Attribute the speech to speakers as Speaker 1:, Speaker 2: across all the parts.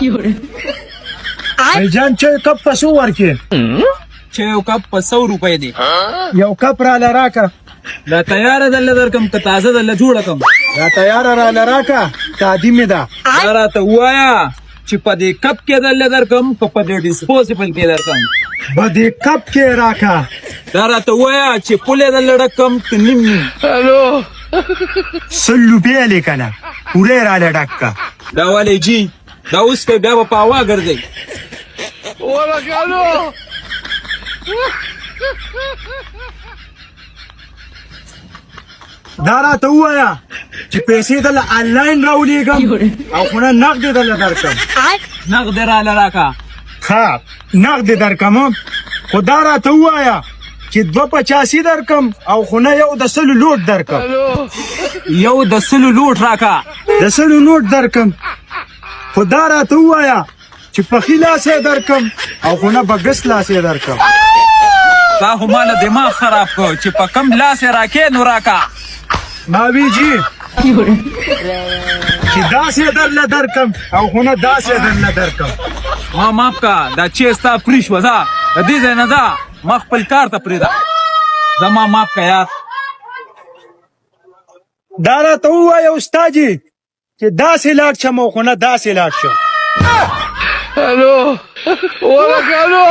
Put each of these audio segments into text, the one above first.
Speaker 1: بھائی جان، چای کپ په څو ورکې؟
Speaker 2: چې یو کپ په 100 روپۍ دی.
Speaker 1: یو کپ را لراکه.
Speaker 2: دا تیاره دله درکم که تازه دله جوړه کم؟
Speaker 1: دا تیاره را لراکه، تادی مې ده.
Speaker 2: دا راته ووایه چې په دې کپ کې دله درکم که په دې ډیسپوزیبل کې درکم؟
Speaker 1: په دې کپ کې راکه.
Speaker 2: دا راته ووایه چې پولې دله ډک کم که نیم نیم؟
Speaker 1: 100 روپۍ لیکنه پوره را له ډک که.
Speaker 2: دا ولې جي، دا اوس که بیا به په هوا ګرځئ.
Speaker 1: دا راته ووایه چې پیسې دله آنلاین راولېږم او خو نه نغدې دله درکم؟
Speaker 2: نغدې راله راکه.
Speaker 1: ښه، نغدې درکم، خو دا راته ووایه چې 2.85 درکم او خو نه یو د 100 لوټ درکم؟
Speaker 2: یو د 100 لوټ راکه.
Speaker 1: د 100 نوټ درکم، خو دا راته ووایه چې په ښي لاس یې درکم او خو نه په ګس لاس یې درکم؟
Speaker 2: دا خو ماله دماغ خراب کړ، چې په کم لاس یې راکې نو راکه.
Speaker 1: ما وی جي چې داسې درله درکم او خو نه داسې درله درکم.
Speaker 2: ما معاف کا، دا چې ستا پرې شوه، ځه د دې ځای نه ځه، ما خپل کار ته پرېږده، زما معاف که یار.
Speaker 1: دا راته ووایه استادي چې داسې لاړ شم او خو نه داسې لاړ شم؟
Speaker 3: الو ورکالو.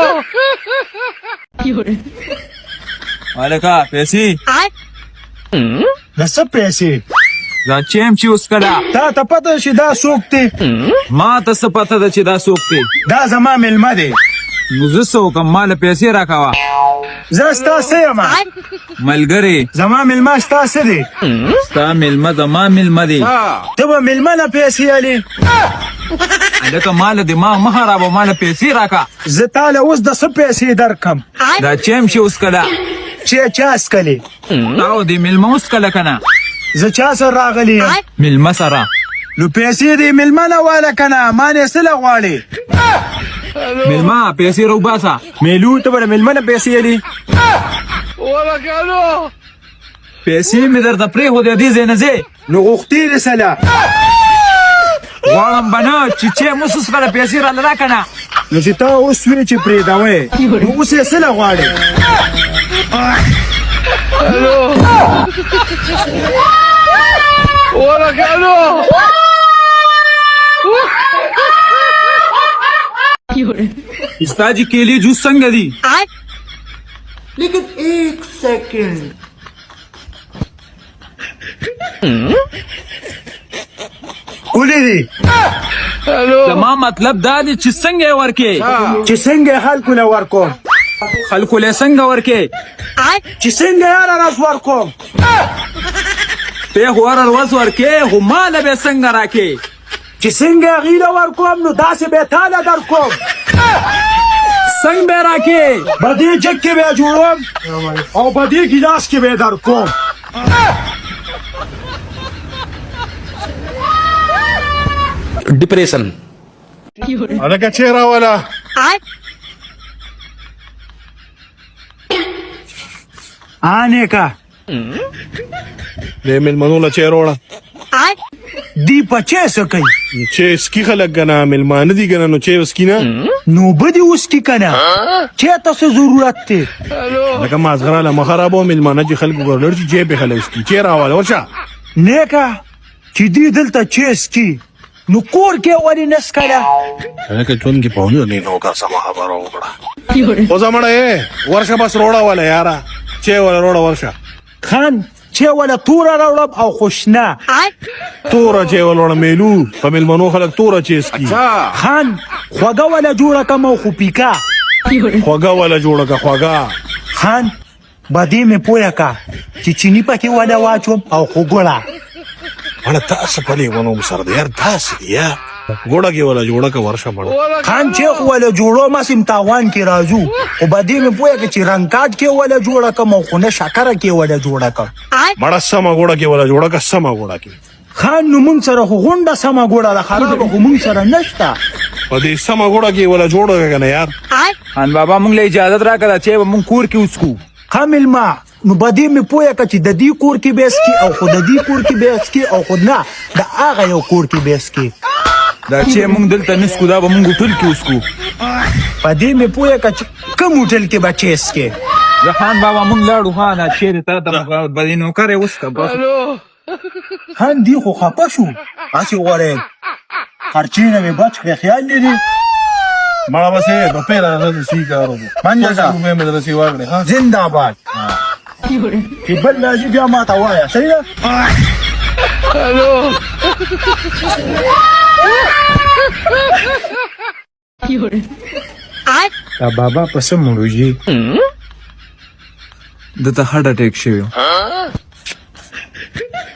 Speaker 2: هلکه، پیسې.
Speaker 1: د څه پیسې؟
Speaker 2: دا چیم چې اوس کله
Speaker 1: تا ته پته چې دا څوک دی؟
Speaker 2: ما ته څه پته ده چې دا څوک دی؟
Speaker 1: دا زما مېلمه دی.
Speaker 2: نو زه څه وکړم؟ ما له پیسې راکوه.
Speaker 1: زه ستا څه یم؟
Speaker 2: ملګری.
Speaker 1: زما مېلمه ستا څه دی؟
Speaker 2: ستا مېلمه زما مېلمه دی.
Speaker 1: ته به مېلمه نه پیسې الې؟
Speaker 2: هلکه، ما له دماغ مه خرابوه، ما له پیسې راکه.
Speaker 1: زه تا له اوس د څه پیسې درکم؟
Speaker 2: دا چیم چې اوس کله
Speaker 1: چې چا څکلې؟
Speaker 2: تا او دې مېلمه اوس کله که نه؟
Speaker 1: زه چا سره راغلی یم؟
Speaker 2: مېلمه سره.
Speaker 1: نو پیسې دې مېلمه نه واله که نه، ما نه څه له غواړې؟
Speaker 2: مېلمه، پیسې راوباسه.
Speaker 1: میلو، ته به د مېلمه نه پیسې الې؟
Speaker 3: ورکالو.
Speaker 2: پیسې مې درته پرېښودې، دې ځای نه ځې.
Speaker 1: نو غوښتې دې څه له؟
Speaker 2: غواړم به نه چې چای مو څه پیسې راله راکه نه.
Speaker 1: نو چې تا اوس وې چې پرېږدوې، نو اوس یې څه له غواړې؟
Speaker 3: الو ورکالو.
Speaker 2: ستا جي کیلې جوس څنګه دي؟
Speaker 4: لیکن ایک سیکنڈ.
Speaker 1: ولې دي؟
Speaker 3: الو.
Speaker 2: زما مطلب دا دی چې څنګه یې ورکې؟
Speaker 1: چې څنګه یې خلکو له ورکوم؟
Speaker 2: خلکو له څنګه ورکې؟
Speaker 1: چې څنګه یې هره ورځ ورکوم.
Speaker 2: ته خو هره ورځ ورکې، خو ما له به څنګه راکې؟
Speaker 1: چې څنګه هغې له ورکوم، نو داسې به تا له درکوم.
Speaker 2: څنګه به راکې؟
Speaker 1: په دې جګ کې به یې جوړوم او په دې ګیلاس کې به یې درکوم.
Speaker 5: ډیپریشن.
Speaker 6: هلکه، چې راوله.
Speaker 1: ها نیکه.
Speaker 6: د مېلمنو له چای راوړه.
Speaker 1: دی په چای څه کوي؟
Speaker 6: چې سکي خلک کنه، مېلمانه دي کنه، نو چای وسکي نه.
Speaker 1: نو به دې وڅکي که نه، چای ته څه ضرورت دی؟
Speaker 6: لکه مازغره له مه خرابوه، مېلمانه چې خلکو ګرلړ شي، چای پې خلک سکي، چای راواله ورشه.
Speaker 1: نیکه، چې دی دلته چای څکي، نو کور کې ولې نه څکله؟
Speaker 6: هلکه، ژوند کې پاونه نه نو کا سمه خبره وکړه، خو زمړه یې ورشه، بس روړه وله یاره، چای وله روړه ورشه.
Speaker 1: خان، چای وله توره راوړم او خوشنه؟
Speaker 6: توره چای وله وړه میلو، په مېلمنو خلک توره چای څکي.
Speaker 1: خان، خوږه وله جوړه کم او خو پیکا؟
Speaker 6: خوږه وله جوړه که، خوږه.
Speaker 1: خان، به دې مې پوهه کا چې چیني پکې وله واچوم او خو ګوړه؟
Speaker 6: مړه، تاسو په لیونو سره دی یار، تاسو دی یا ګوړه کې وله جوړه که ورشه مړه.
Speaker 1: خان، چې خو وله جوړو مسیم تاوان کې راځو، خو به دې مې پوهه که چې رنګ کاټ کې وله جوړه کم او خو نه شکره کې وله جوړه کم؟
Speaker 6: مړه، سمه ګوړه کې وله جوړه که، سمه ګوړه کې.
Speaker 1: خان، نو مونږ سره خو غونډه سمه ګوړه ده، خرابه خو مونږ سره نشته.
Speaker 6: په دې سمه ګوړه کې وله جوړه که کنه یار.
Speaker 2: خان بابا، مونږ له اجازت راکړه چې به مونږ کور کې وڅکو.
Speaker 1: ښه مېلمه، نو به دې مې پوهه که چې د دې کور کې به څکې او خو د دې کور کې به څکې او خو نه د هغه یو کور کې به څکې؟
Speaker 2: دا چې مونږ دلته نسکو، دا به مونږ هوټل کې وسکو.
Speaker 1: په دې مې پوهه که چې کوم هوټل کې به چای څکې.
Speaker 2: زه خان بابا مونږ لاړو. ها، دا چیرې تا ته به دې نوکرې وسکه بس.
Speaker 1: خان دی خو خپه شو، هسې غوړی خرچې نه مې بچ کړې، خیال دې دی.
Speaker 6: مړه بس روپۍ راغله، سی کار وکړو.
Speaker 1: منډه ده.
Speaker 6: روپۍ مې درسي واکړې. ها،
Speaker 1: زنده باد. چې بل راځي بیا ما ته وایه، صحیح ده؟
Speaker 3: الو.
Speaker 1: دا بابا په څه مړو جي؟
Speaker 2: ده ته هارټ اټیک شوی.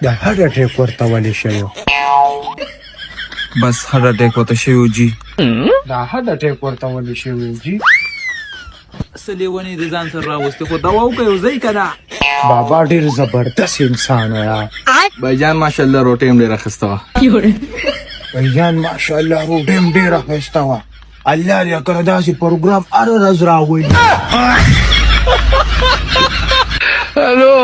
Speaker 1: د هارټ اټیک ورته ولې شوی؟
Speaker 2: بس هارټ اټیک ورته شوی جی.
Speaker 1: دا هارټ اټیک ورته ولې شوی جی؟
Speaker 2: څه لیونی د ځان سره راوستي، خو دوا وکړه یو ځای که نه.
Speaker 1: بابا ډیر زبردست انسان و یار.
Speaker 5: بھائی ماشاءالله روټۍ هم ډېره ښایسته وه.
Speaker 1: بھائی ماشاءالله روټۍ هم ډېره ښایسته وه. الله دې کړه داسې پروګرام هره ورځ راولي.
Speaker 3: الو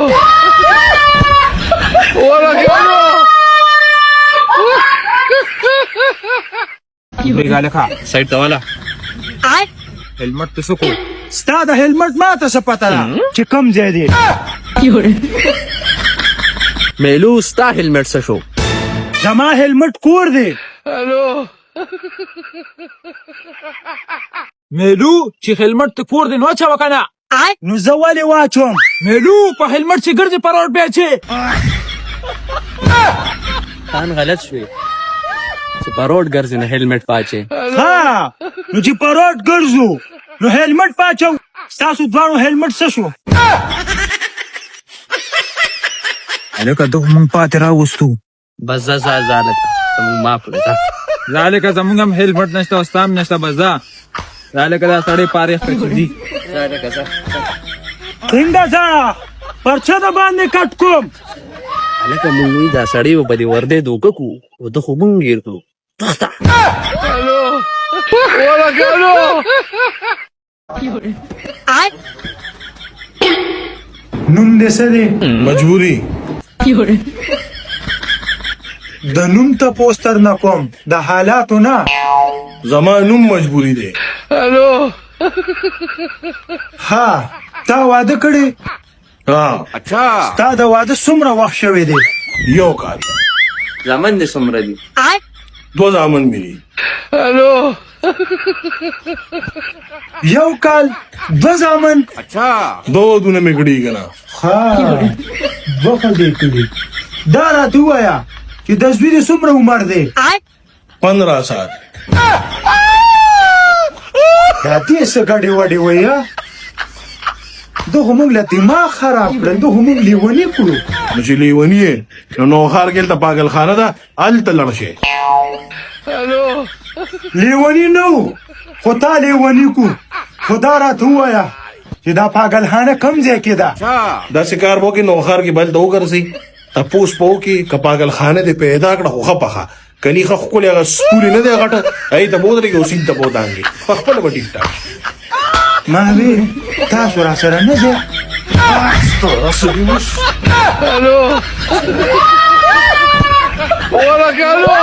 Speaker 3: ولك الو.
Speaker 2: پرېږده هلکه.
Speaker 5: سایډ ته والا.
Speaker 2: هیلمټ ته څه کو؟
Speaker 1: ستا د هیلمټ ما ته څه پته ده چې کوم ځای دی؟
Speaker 5: میلو، ستا هیلمټ څه شو؟
Speaker 1: زما هیلمټ کور دی.
Speaker 3: الو.
Speaker 2: میلو، چې هیلمټ ته کور دی نو اچوه که نه.
Speaker 1: نو زه ولې واچوم؟
Speaker 2: میلو، په هیلمټ چې ګرځې په روډ بیا چې
Speaker 5: خان غلط شوې، چې په روډ ګرځې نو هیلمټ پاچې.
Speaker 1: ها، نو چې په روډ ګرځو نو هیلمټ پاچو. ستاسو دواړو هیلمټ څه شو؟
Speaker 2: هلکه، ده خو مونږ پاتې راوستو.
Speaker 5: بس ځه ځه ځه لکه ته مونږ معاف کړه، ځه.
Speaker 2: ځه هلکه، زمونږ هم هیلمټ نشته او ستا هم نشته. بس ځه ځه هلکه، دا سړی فارغ کړه چې ځي.
Speaker 5: ځه لکه ځه.
Speaker 1: څنګه ځه؟ پر څه د باندې کټ کوم؟
Speaker 5: هلکه، مونږ وی دا سړی به په دې وردی دوکه کو، او ده خو مونږ ګیر کړو. تخته.
Speaker 3: الو ولك الو.
Speaker 1: نوم دې څه دی؟
Speaker 6: مجبوری.
Speaker 1: د نوم تپوس تر نه کوم، د حالاتو نه.
Speaker 6: زما نوم مجبوری دی.
Speaker 3: الو.
Speaker 1: ها، تا واده کړی؟
Speaker 6: ها.
Speaker 1: ستا د واده څومره وخت شوی دی؟
Speaker 6: یو کال.
Speaker 5: زامن دې څومره دي؟
Speaker 6: دوه زامن مې دي.
Speaker 3: الو.
Speaker 1: یو کال، دوه زامن.
Speaker 6: دوه ودونه مې کړي که نه.
Speaker 1: ها، دوه ښځې کړي. دا راته ووایه چې د زوی دې څومره عمر دی؟
Speaker 6: 15 سال.
Speaker 1: دا دې څه ګډې وډې وایي؟ ها، ده خو موږ له دماغ خراب کړل، ده خو موږ لیوني کړو.
Speaker 6: نو چې لیونی یې نو نوښار کې هلته پاګلخانه ده، هلته لاړ شې.
Speaker 3: الو.
Speaker 1: لیوني نه و، خو تا لیوني کو. خو دا راته ووایه چې دا پاګلخانه کوم ځای کې ده؟
Speaker 6: داسې کار به وکړې، نوښار کې به هلته وګرځې، تپوس به وکړې، که پاګلخانه دې پیدا کړه خو ښه پخه کني، ښه ښکلې هغه سپولې نه دی غټه، هغې ته به ودرېږې او سیند ته به ودانګې، په خپله به ټیک ټاک شي.
Speaker 1: ما وی تاسو را سره نه ځئ؟
Speaker 3: الو ولك الو.